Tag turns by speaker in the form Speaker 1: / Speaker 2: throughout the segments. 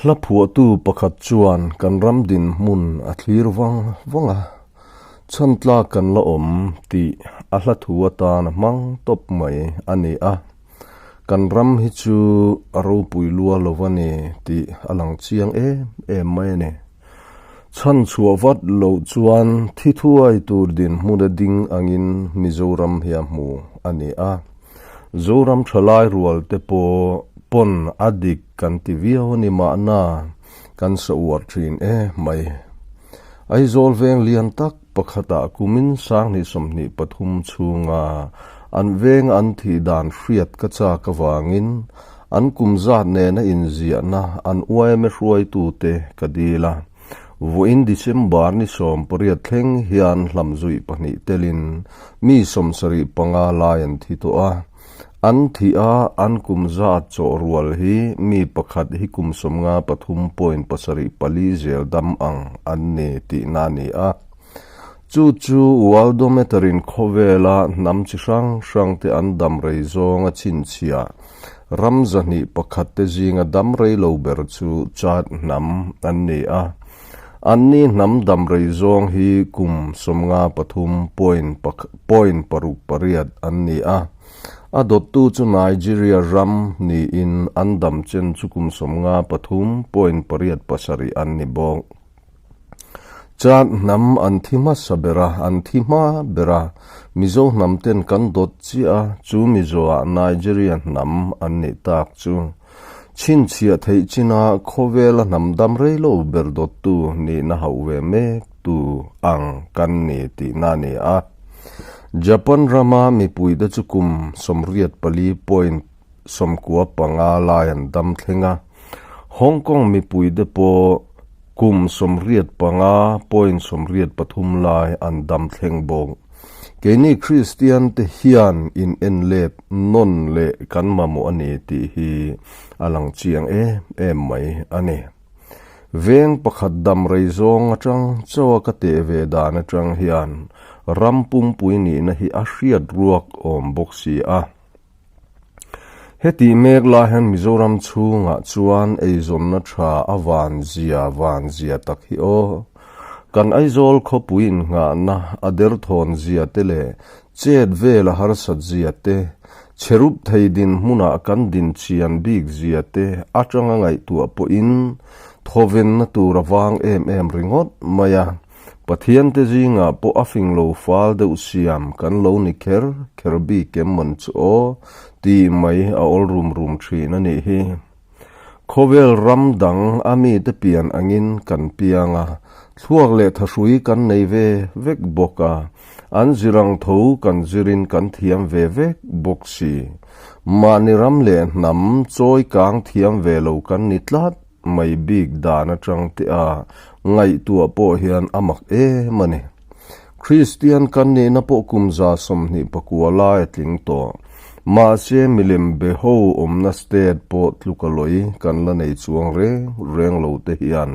Speaker 1: Hla phuahtu pakhat chuan kan ram dinhmun a thlir vang vang a, chhan tlak kan la awm tih a hla thu atan a hmang tawp mai a ni a. Kan ram hi chu a ropui lua lo a ni tih a lang chiang em em mai a ni. Chhan chhuah vat loh chuan thi thuai tur dinhmun a ding angin Mizoram hi a hmu a ni a. Zoram thalai rual te pawh pawn a dik kan ti viau a ni mahna kan sa uar thin e mai. Aizawl veng lian tak pakhatah kumin 2023 chhunga an veng an thih dan hriat ka chak avangin an kum zat nena inziahna an yma hruaitute ka dil a. Vawiin December ni 18 thleng hian hlamzuih pahnih telin mi 75 lai an thi tawh a. An thih a, an kum zat chawh rual hi mi pakhat hi kum 53.74 zel dam ang an ni tihna a ni a. Chu chu Worldometer-in khawvela hnam chi hrang hrangte an dam rei zawnga chhinchhiah ram 201 te zinga dam rei lo ber chu Chad hnam an ni a. Anni hnam dam rei zawng hi kum 53 point point paruk pariat an ni a. A dawttu chu Nigeria ram niin an dam chen chu kum 53 point pariat pasarih an ni bawk. Chad hnam an thi hmasa ber a, an thi hma ber a, Mizo hnam ten kan dawt chiah a, chu Mizoah Nigeria hnam an nih tak chu. Chhinchhiah theih china khawvela hnam dam rei lo ber dawttu nihna hauh ve mek tu ang kan ni tihna a ni a. Japan rama mipuite chu kum 84 point 95 lai an dam thleng a. Hong Kong mipuite pawh kum 85 point 83 lai an dam thleng bawk. Keini Kristian te hian in en let nawn leh kan mamawh a ni tih hi a lang chiang em em mai a ni. Veng pakhat dam rei zawng atang chaw a ka teh ve dan atang hian ram pumpui nihna hi a hriat ruak awm bawk si a. Hetih mek lai hian Mizoram chhungah chuan eizawnna tha a van zia van zia tak hi aw. Kan Aizawl khawpui innghahna a derthawn zia te leh chet vel a harsat zia te, chherup thei dinhmunah kan din chian bik zia te atanga ngaihtuah pawhin thawvenna tur a vang em em ringawt mai a. Pathian te zingah pawh a fing lo fal deuh siam kan lo ni kher kher bik em mawn chu aw tih mai a awl rum rum thin a nih hi. Khawvel ram dang a mite pian angin kan piang a, thluak leh thahrui kan nei ve vek bawk a, an zirang tho kan zirin kan thiam ve vek bawk si. Mahni ram leh hnam chawi kang thiam ve lo kan ni tlat mai bik dan atang te a ngaihtuah pawh hian a mak em a ni. Kristian kan nihna pawh kum 29 lai a tling tawh. Mahse milem be ho awmna state pawh tluk a lawi kan la nei chuang reng reng lo te hian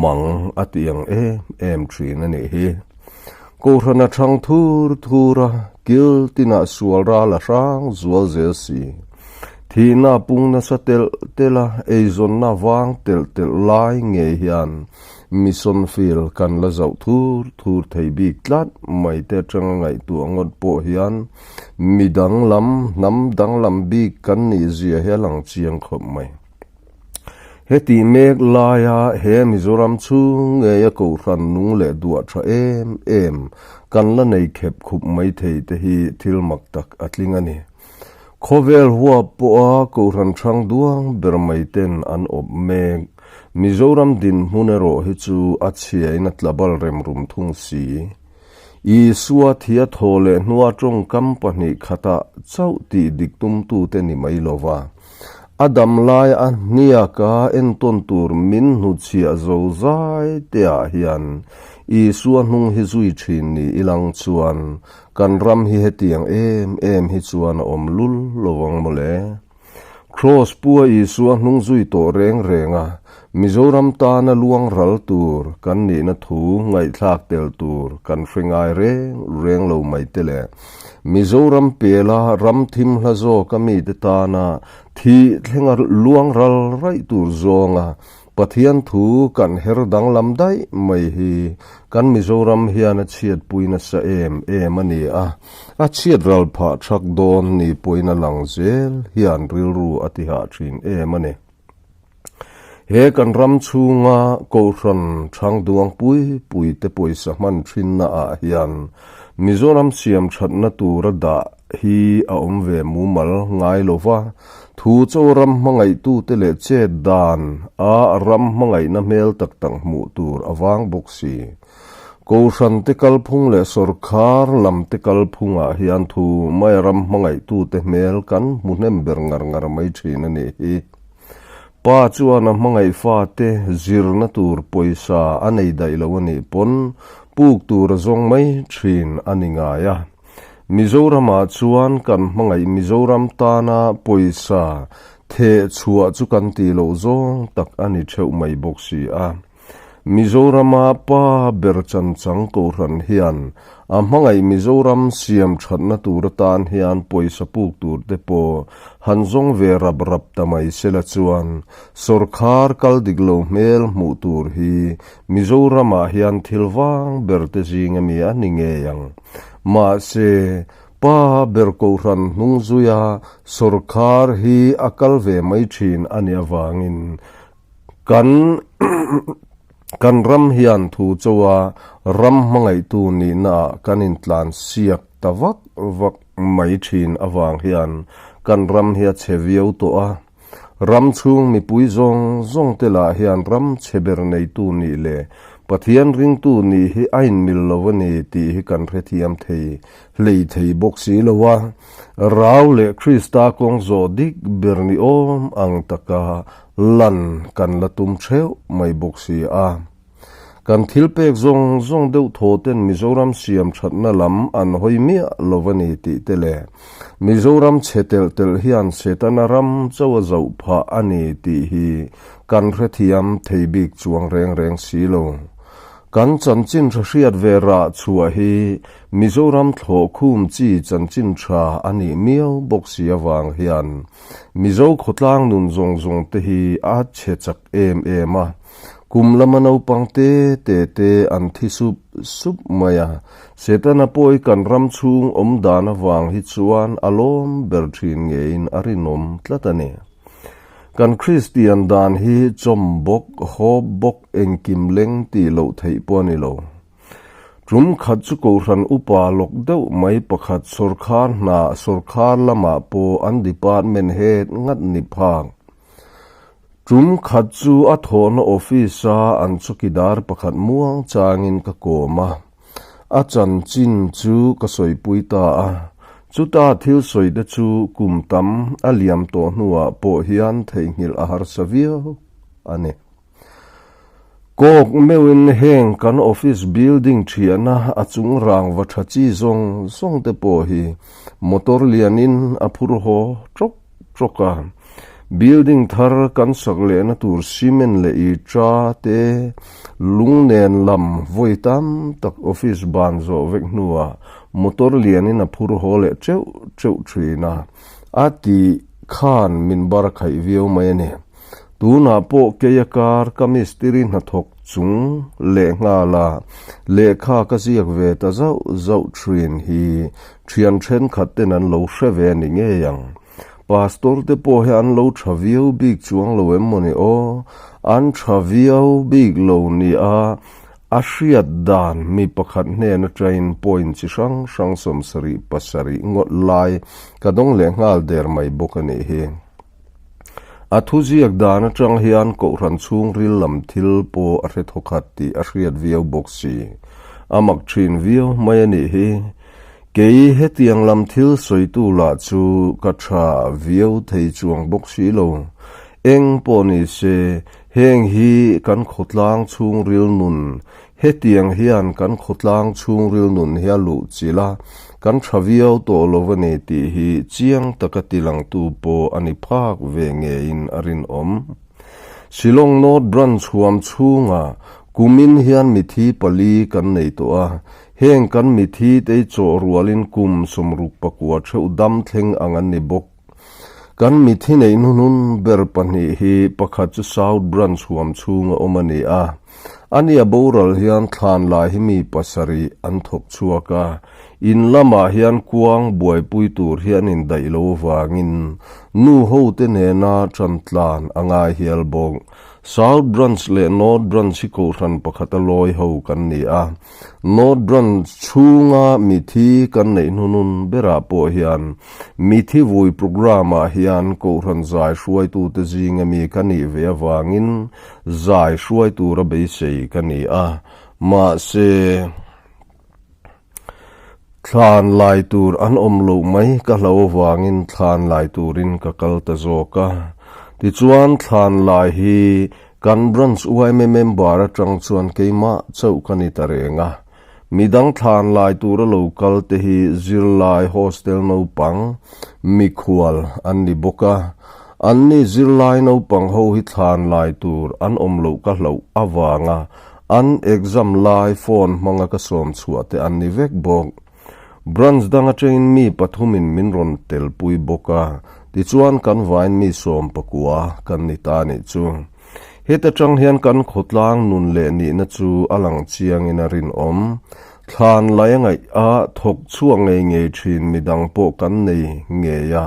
Speaker 1: mang a ti ang em em thin a nih hi. Kohhran a thang thur thur a, kil tinah sual ral a hrang zual zel si. Thihna pung nasa telh telh a, eizawnna vang telh telh lai ngei hian mission field kan la zauh thur thur thei bik tlat mai te atanga ngaihtuah ngawt pawh hian mi danglam, hnam danglam bik kan nih zia hi a lang chiang khawp mai. Heti mek laia he Mizoram chhung ngeia Kohhran nung leh duah tha em em kan la nei khep khup mai thei te hi thil mak tak a tling a ni. Khawvel huap pawha Kohhran hrang duang ber mai ten an awp mek. Mizoram dinhmun erawh hi chu a chhiain a tlabal rem rum thung si. Isua thia thaw leh hnua tawngkam pahnih khatah chauh tih dik tumtute ni mai lova, a dam lai a hniaka entawn tur min hnuchhiah zo zai teah hian Isua hnung hi zui thin ni ilang chuan Kan ram hi hetiang em em hi chuan a awm lul lo ang mawle. Kraws pua Isua hnung zui tawh reng reng a, Mizoram tana luang ral tur kan nihna thu ngaihthlak tel tur kan hre ngai reng reng lo mai te le. Mizoram pela ram thim hla zawka mite tana thih thlenga luang ral raih tur zawnga Pathian thu kan her danglam daih mai hi kan Mizoram hian a chhiatpui nasa em em a ni a, a chhiat ral phah thak dawn ni pawhin a lang zel hian rilru a ti hah thin em a ni. He kan ram chhunga Kohhran Thangduang pui pui te pawisa hman thinna ah hian Mizoram siam thatna tura dah hi a awm ve mumal ngai lo va, thu chaw ram hmangaihtute leh chet dan a ram hmangaihna hmel tak tak hmuh tur a vang bawk si. Kohhran te kalphung leh sawrkhar lam te kalphungah hian thu mai ram hmangaihtute hmel kan hmu hnem ber ngar ngar mai thin a nih hi. Pa chuan a hmangaih fate zirna tur pawisa a nei daih lo a nih pawn puk tur a zawng mai thin a ni ngai a. Mizoramah chuan kan hmangaih Mizoram tana pawisa theh chhuah chu kan tih loh zawng tak a ni theuh mai bawk si a. Mizorama pa ber chanchang Kohhran hian a hmangaih Mizoram siam thatna tur atan hian pawisa puk tur te pawh han zawng ve rap rap ta mai sela chuan sawrkhar kal dik lo hmel hmuh tur hi Mizoramah hian thil vang ber te zing ami a ni ngei ang. Mahse, pa ber Kohhran hnung zuia sawrkhar hi a kal ve mai thin a nih avangin Kan kan ram hian thu chawa ram hmangaihtu nihnaah kan intlan siak ta vak vak mai thin avang hian kan ram hi a chhe viau tawh a. Ram chhung mipui zawng zawng te lah hian ram chhe ber neitu nih leh Pathian ringtu nih hi a inmil lo a ni tih hi kan hrethiam thei hlei thei bawk si lo a. Rau leh Krista kawng zawh dik ber ni awm ang taka lan kan la tum theuh mai bawk si a. Kan thil pek zawng zawng deuh thaw ten Mizoram siam thatna lam an hawi miah lo a ni tih te leh Mizoram chhe telh telh hian Setana ram chauh a zoh phah a ni tih hi kan hrethiam thei bik chuang reng reng si lo. Kan chanchin tha hriat ve rah chhuah hi Mizoram thlawh khum chi chanchin tha a nih miau bawk si avang hian Mizo khawtlang nun zawng zawng te hi a chhe chak em em a, kum lama naupang te te te an thi sup sup mai a, Setana pawi kan ram chhung awm dan avang hi chuan a lawm ber thin ngeiin a rinawm tlat a ni. Kan Kristian dan hi chawm bawk, hawp bawk, engkim leng tih loh theih pawh a ni lo. Tum khat chu Kohhran upa lawk deuh mai pakhat sawrkhar hna sawrkhar lamah pawh an department head ngat ni phak. Tum khat chu a thawhna office a an chawkidar pakhat muang changin ka kawm a, a chanchin chu ka sawipui ta a. Chuta thil sawi te chu kum tam a liam tawh hnuah pawh hian theihnghilh a harsa viau a ni. Kawk meuhin heng kan office building thiahna a chung rangva tha chi zawng zawng te pawh hi motor lianin a phur haw tawk tawk a. Building thar kan sak lehna tur cement leh ita te lung nen lam vawi tam tak office ban zawh vek hnuah motor lianin a phur haw leh teuh teuh thin a, a tih khan min bar khaih viau mai a ni. Tunah pawh keia kar ka mistiri hnathawk chung lehnghal a, lehkha ka ziak ve ta zauh zauh thin hi thian thenkhat ten an lo hre ve a ni ngei ang. Pastor te pawh hi an lo tha viau bik chuang lo em mawni aw? An tha viau bik lo nia a hriat dan mi pakhat hnen atangin point chi hrang hrang 77 ngawt lai ka dawng lehnghal der mai bawk a nih hi. A thuziak dan atang hian Kohhran chhungril lam thil pawh a hre thawkhat tih a hriat viau bawk si. A mak thin viau mai a nih hi. Kei hetiang lam thil sawitu lah chu ka tha viau thei chuang bawk si lo. Eng pawh ni se, heng hi kan khawtlang chhungril nun Hetiang hian kan khawtlang chhungril nun hi a luh chilh a, kan tha viau tawh lo a ni tih hi chiang taka tilangtu pawh a ni phak ve ngeiin a rinawm. Shillong North Branch huam chhungah kumin hian mithi pali kan nei tawh a, heng kan mithi te hi chawh rualin kum 69 theuh dam thleng ang an ni bawk. Kan mithi neih hnuhnun ber pahnih hi pakhat chu South Branch huam chhunga awm a ni a. Ani a boral hian thlan lai hi mi pasarih an thawk chhuak a, in lamah hian kuang buaipui tur hi an indaih lo avangin nu hote nena ṭan tlan a ngai hial bawk. South Branch leh North Branch hi kohhran pakhata lawi ho kan ni a. North Branch chhunga mithi kan neih hnunun berah pawh hian mithi vui programme-ah hian Kohhran zai hruaitute zinga mi ka nih ve avangin zai hruai tura beisei ka ni a. Mahse, thlan lai tur an awm loh mai ka hlo avangin thlan lai turin ka kal ta zawk a. Tichuan, thlan lai hi Kan branch yma member atang chuan keimah chauh ka ni ta reng a, midang thlan lai tura lo kal te hi zirlai hostel naupang, mikhual an ni bawk a, anni zirlai naupang ho hi thlan lai tur an awm loh ka hlauh avanga an exam lai phone hmanga ka sawm chhuah te an ni vek bawk. Branch dang atangin mi pathumin min rawn telpui bawk a, tichuan kan vain mi 19 kan ni ta nih chu. Heta tang hian kan khawtlang nun leh nihna chu a lang chiangin a rinawm. Thlan lai a ngaih a, thawk chhuak ngei ngei thin midang pawh kan nei ngei a,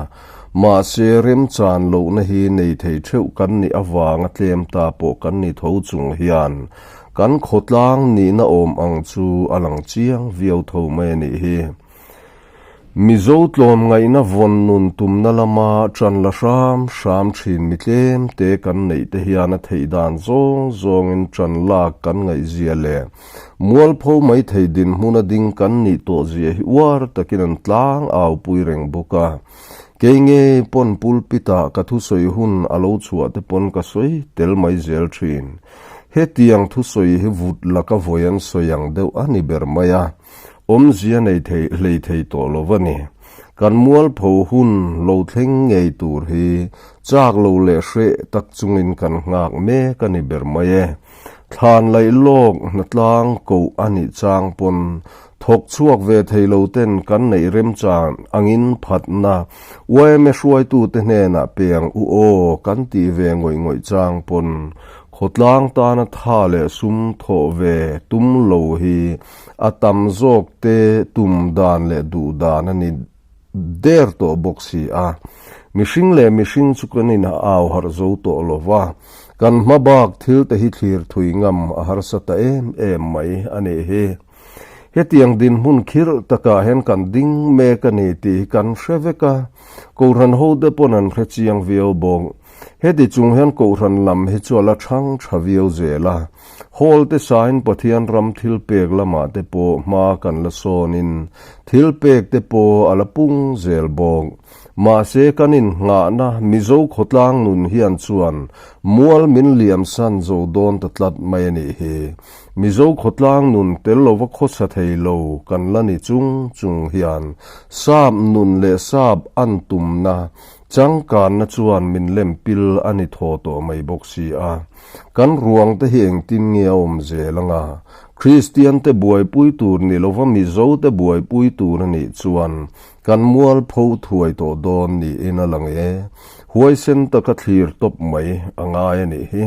Speaker 1: mahse remchan lohna hi nei thei theuh kan nih avanga tlem ta pawh kan ni tho chung hian Kan khawtlang nihna awm ang chu a lang chiang viau tho mai a nih hi. Mizo tlawmngaihna vawn nun tumna lama ṭan la hram hram ṭhin mi tlem te kan neih te hian a theih dan zawng zawngin ṭan lak kan ngaihzia leh mualpho mai thei dinhmuna ding kan nih tawh zia hi uar takin an tlang au pui reng bawk a. Kei ngei pawn pulpit ah ka thusawi hun a lo chhuah te pawn ka sawi tel mai zel ṭhin. Hetiang thusawi hi vut laka vawi an sawi ang deuh a ni ber mai a, awmzia nei thei hlei thei tawh lo a ni. Kan mualpho hun lo thleng ngei tur hi chak lo leh hreh tak chungin kan nghak mek a ni ber mai e. Thlan laih lawk hnatlang koh a nih chang pawn thawk chhuak ve thei lo ten kan neih remchan angin phatna yma hruaitute hnenah peng u aw kan tih ve ngawih ngawih chang pawn khawtlang tana tha leh sum thawh ve tum lo hi a tam zawk te tum dan leh duh dan a ni der tawh bawk si a. Mihring leh mihring chu kan in au harh zo tawh lo va, kan hma bak thil te hi thlir thui ngam a harsa ta em em mai a nih hi. Hetiang dinhmun khirh takah hian kan ding mek a ni tih hi kan hre vek a, Kohhran hote pawn an hre chiang viau bawk. Heti chung hian Kohhran lam hi chu a la thang tha viau zel a, Hall te sain Pathian ram thil pek lamah te pawh hma kan la sawnin thil pek te pawh a la pung zel bawk. Mahse kan innghahna Mizo khawtlang nun hian chuan mual min liamsan zo dawn ta tlat mai a nih hi. Mizo khawtlang nun tel lova khawsa thei lo kan la ni chung chung hian sap nun leh sap an tumna changkanna chuan min lem pil a ni thaw tawh mai bawk si a. Kan ruang te hi engtin nge a awm zel anga? Kristian te buaipui tur ni lova Mizo te buaipui tur a nih chuan kan mualpho thuai tawh dawn niin a lang e. Huaisen taka thlir tawp mai a ngai a nih hi.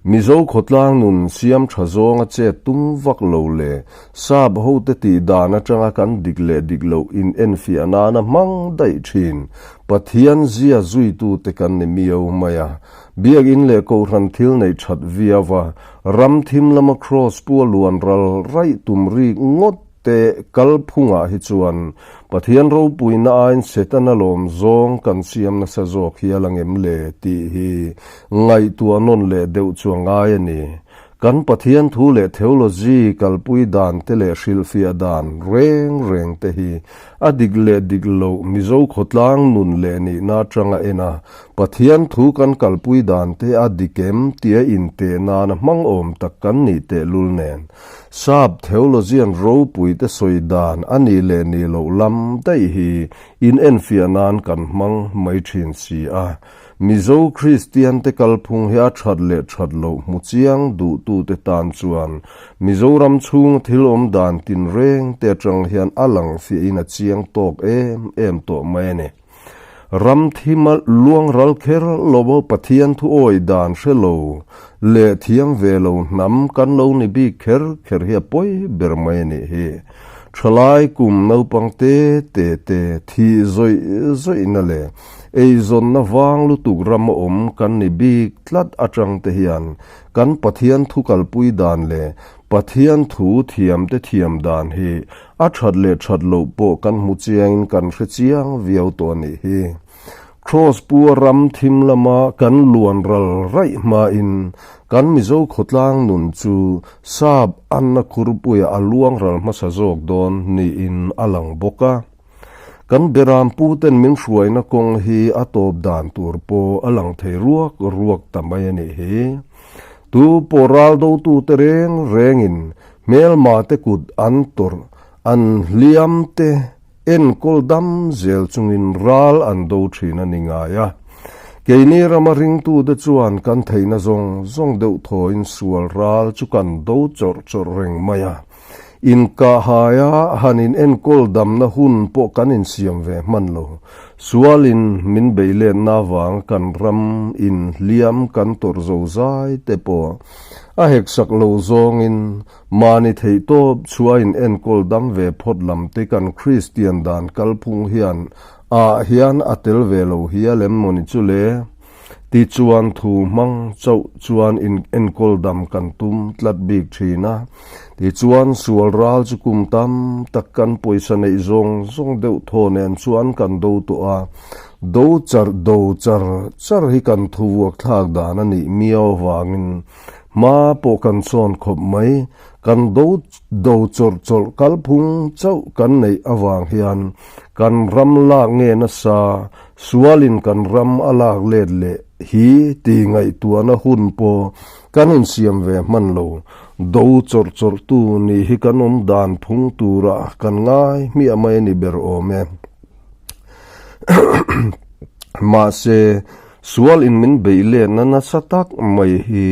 Speaker 1: Mizo khawtlang nun siam tha zawnga chet tum vak lo leh sap hote tih dan atanga kan dik leh dik loh in enfiah nana hmang daih thin Pathian zia zuitute kan ni miau mai a. Biakinn leh Kohhran thil neih that viau a, ram thim lama Kraws pua luan ral raih tum rik ngawt Te kalphungah hi chuan Pathian ropuina aiin Setana lawm zawng kan siam nasa zawk hi a la ngem le tih hi ngaihtuah nawn leh deuh chu a ngai a ni. Kan Pathian thu leh theology kalpui dan te leh hrilhfiah dan reng reng te hi a dik leh dik loh Mizo khawtlang nun leh nihna atanga en a Pathian thu kan kalpui dan te a dik em tia inteh nana hmang awm tak kan nih tehlul nen Sap theologian ropui te sawi dan a nih leh nih loh lam daih hi in enfiah nan kan hmang mai thin si a. Mizo Kristian te kalphung hi a that leh that loh hmu chiang duhtute tan chuan Mizoram chhung thil awm dan tinreng te atang hian a lang fiahin a chiang tawk em em tawh mai a ni. Ram thima luang ral kher lo Pathian thu awi dan hre lo leh thiam ve lo hnam kan lo ni bik kher kher hi a pawi ber mai a nih hi. Thalai kum naupang te te te thih zawih zawihna leh eizawnna vang lutuk ram a awm kan ni bik tlat atang te hian kan Pathian thu kalpui dan leh Pathian thu thiam te thiam dan hi a that leh that loh pawh kan hmu chiangin kan hre chiang viau tawh a nih hi. Kraws pua ram thim lama kan luan ral raih hmain kan Mizo khawtlang nun chu sap anna khurpuiah a luang ral hmasa zawk dawn niin a lang bawk a. Kan beram puten min hruaina kawng hi a tawp dan tur pawh a lang thei ruak ruak ta mai a nih hi. Tu pawh ral dotute reng rengin hmelma te kut an tawrh, an hliam te enkawl dam zel chungin ral an do thin a ni ngai a. Keini rama ringtute chuan kan theihna zawng zawng deuh thawin sual ral chu kan do chawrh chawrh reng mai a. Inkahhaia han in enkawl damna hun pawh kan insiam ve hman lo. Sualin min beih letna avang kan ram in hliam kan tawrh zo zai te pawh a heksak lo zawngin mahni theihtawp chhuah in enkawl dam ve phawt lam te kan Kristian dan kalphung hian ah hian a tel ve lo hial em mawni chu le? Tichuan thu hmang chauh chuan in enkawl dam kan tum tlat bik thin a. Tichuan sual ral chu kum tam tak kan pawisa neih zawng zawng deuh thaw nen chuan kan do tawh a. Do char do char char hi kan thu vuak thlak dan a nih miau avangin hma pawh kan sawn khawp mai. Kan do do chawrh chawrh kalphung chauh kan neih avang hian kan ram lak nge nasa Sualin kan ram a lak let leh hi ti ngaihtuahna hun pawh kan insiam ve hman lo. Do chawrh chawrhtu nih hi kan awm dan phung tura kan ngai hmiah mai a ni ber awm e. Mahse, sual in min beih letna nasa tak mai hi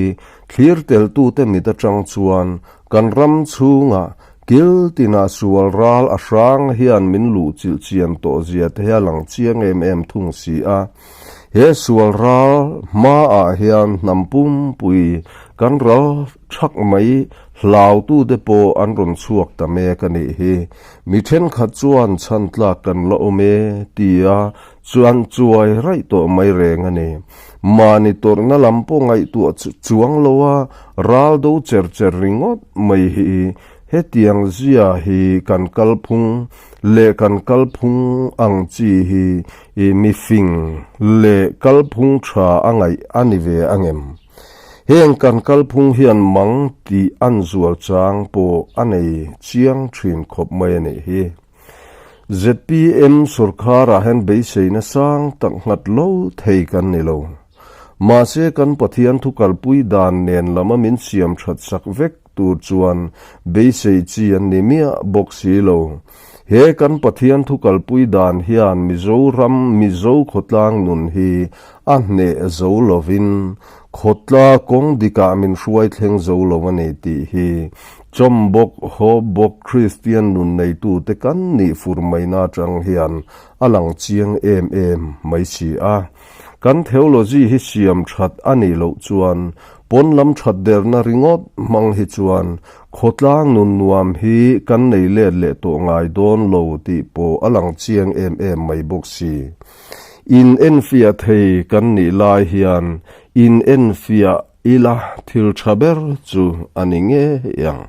Speaker 1: thlir teltute mit atang chuan kan ram chhungah Kil tinah sual ral a hrang hian min luh chilh chian tawh zia te hi a lang chiang em em thung si a. He sual ral hmaah hian hnam pumpui kan ral thak mai hlautute pawh an rawn chhuak ta mek a nih hi. Mi thenkhat chuan chhan tlak kan la awm e tia chuan chuai raih tawh mai reng a ni. Mahni tawrhna lam pawh ngaihtuah chuang lo a ral do cher cher ringawt mai hi hetiang zia hi kan kalphung leh kan kalphung ang chi hi mifing leh kalphung tha a ngaih a ni ve angem? Heng kan kalphung hian mang tih an zual chang pawh a nei chiang thin khawp mai a nih hi. ZPM sawrkharah hian beiseina sang tak nghat lo thei kan ni lo. Mahse kan Pathian thu kalpui dan nen lama min siam that sak vek tur chuan beisei chi an ni miah bawk si lo. He kan Pathian thu kalpui dan hian Mizoram Mizo khawtlang nun hi a hneh zo lovin khawtla kawng dikah min hruai thleng zo lo a ni tih hi Chawm bawk, haw bawk Kristian nun neitute kan nih fur maina atang hian a lang chiang em em mai si a. Kan theology hi siam that a nih loh chuan pawn lam that derna ringawt hmang hi chuan khawtlang nun nuam hi kan nei let leh tawh ngai dawn lo tih pawh a lang chiang em em mai bawk si. In enfiah thei kan nih lai hian in enfiah Ila thil tha ber chu a ni ngei ang.